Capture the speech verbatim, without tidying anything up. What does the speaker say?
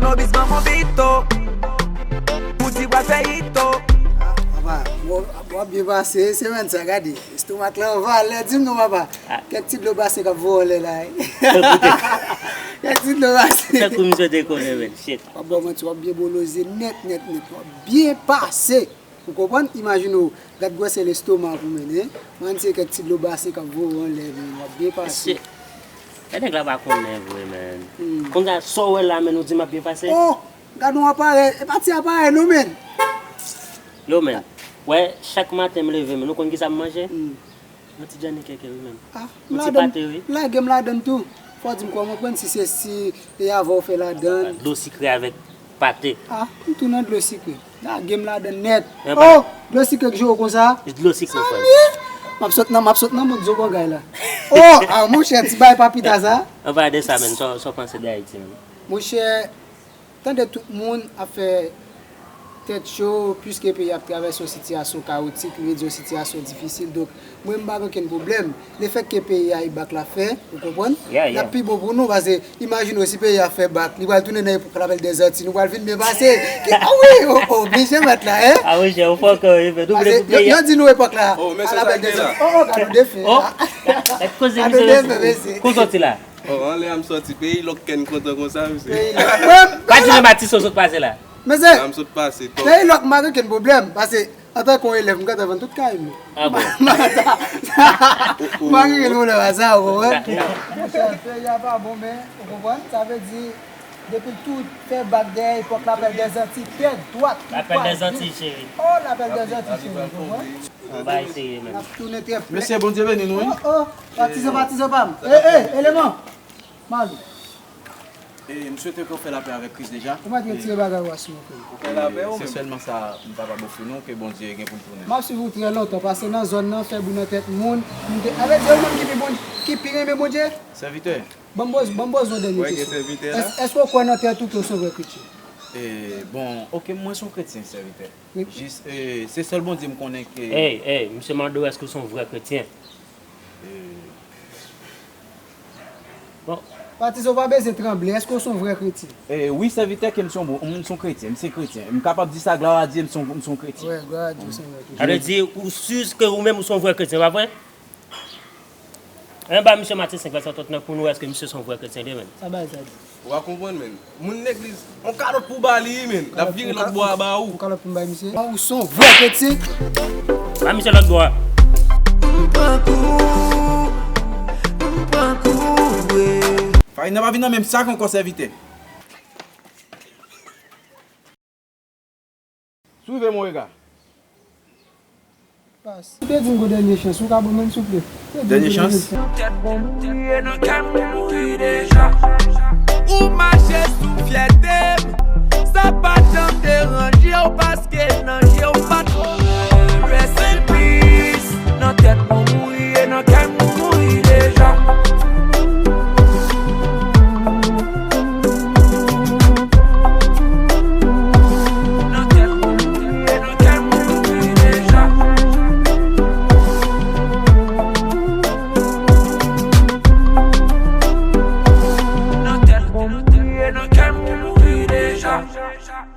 Nobis ban m on bito. Pou di pral fè ito. Papa, w ap byen pase semèn sa, gade. Estomak la an valè, di m non, papa. Kèk ti dlo pase k ap voye anlè la. Kèk ti dlo pase. Tankou m swete konnen, men, shit. W ap bò manti, w ap byen boloze nèt, nèt, nèt. W ap byen pase. Ou konprann? Imajine w, gad gwosè lestomak ou, men, hein. Man, se kèk ti dlo pase k ap voye anlè, men, w ap byen pase. Mesye, e nèg la pa konnen vre, men. Konnya, sa w wè la, men, ou di m ap byen pase? Oh, gad yon aparèy. E pa ti aparèy, non, men. Yo, men. Wè, chak maten m leve, men, ou konn ki sa m manje? Yon ti djani kèkè, wi, men. Ah, m yon ti ladann, pate, wi. Lage m ladann tou. Fò w di m kòman w pran, si se si e avè w fè ladann. Dlo sikre avèk pate. Ah, m tou nan dlo sikre. Lage m ladann nèt. Oh, dlo sikre k jere w konsa? Dlo sikre, frè m. M ap sot nan, m ap sot nan mond zo bangay la. Oh, ah, monchè, ti bagay pa pita sa. Anpalan de sa, men, sa w, sa w panse de Ayiti, men? Monchè, tande tout moun ap fè tèt cho, piske peyi a ap travèse yon sitiyasyon kawotik, li vle di yon sitiyasyon difisil. Donk, mwen, m pa gen okenn pwoblèm. Lefètke peyi a e bak la fè, ou konprann? L ap pi bon pou nou, paske imajine w, si peyi a fè bak, li pral tounen nan epòk lapèl dèzanti, nou pral vin byen pase. Ah wi, o-, oblije mèt la, hein? Ah wi, jè, ou fò kò, wi, men nou vle pou peyi a. Yo di nou epòk la, lapèl dèzanti. Oh, oh, gade yon defen. Oh, gade yon defen, mesye. Kote w soti la? Oh, anlè a m soti, peyi lòk kè n kontan konsa, mesye. Pa di menm Matis ou sot pase la. Mesye, la m sot pase, peyi lòk m pa gen okenn pwoblèm, paske antanke yon elèv, m gentan vann tout kay m. Ah bon? M pa gen okenn pwoblèm a sa, ou konprann? Monchè, peyi a pa bon, men, ou konprann? Sa vle di, depi l tou fè bak dèyè epòk lapèl dèzanti, tèt dwat. Lapèl dèzanti, cheri. Oh, lapèl dèzanti, cheri, ou konprann? Yon bagay serye menm. N ap tounen trè plè. Mesye, Bondye beni nou, wi. Oh, oh, patizan, patizan pa m. Eh, eh, eleman. Malou. E, m swete ke w fè lapè avèk Kris deja. Ou mèt retire bagay ou a sou mwen, frè. Ou fè lapè ou menm. Se sèlman sa m kapab ofri nou, ke Bondye gen pou l tounen. M ap swiv ou trè lontan, paske nan zòn nan, fè bri nan tèt moun, moun te, avè di, ou menm ki pi bon, ki pi renmen Bondye? Sèvitè. Ban m poz-, ban m poze yon dènye kesyon. Èske w kwè nan tèt ou ke w se yon vrè kretyen? E, bon, oke, mwen se yon kretyen, sèvitè. Jis, e, se sèl Bondye m konnen ke... Ey, ey, misye mande w èske w se yon vrè kretyen. E, bon. Patizan, ou pa bezwen tranble. Èske w se yon vrè kretyen? E, wi, sèvitè, ke m se yon bon, m se yon kretyen. M se kretyen. M kapab di sa, glwa a Dye, m se yon, m se yon kretyen. Wi, glwa a Dye, w se yon vrè kretyen. Sa vle di, ou si ke ou menm ou se yon vrè kretyen, pa vre? Ann ba misye Matis senk vèsè trant nan pou nou wè èske misye se yon vrè kretyen li menm. Sa bay sa di. Ou pa konprann, menn. Moun legliz, on kalòt pou ba li, menn. L ap vire lòt bò a ba ou. On kalòt pou m bay misye. Ou se yon vrè kretyen. Ba misye lòt bò a. M pran kou, m pran kou, wi. Farina pa vin nan menm sak ankò, sèvitè. Swive mon rega. Ou te di m gon dènye chans, ou ka ban mwen l, souple? Dènye chans? Tèt bon m bliye nan kè m mouri deja. Ou mache sou fyète m, sa pa janm deranje w, paske nan je w pa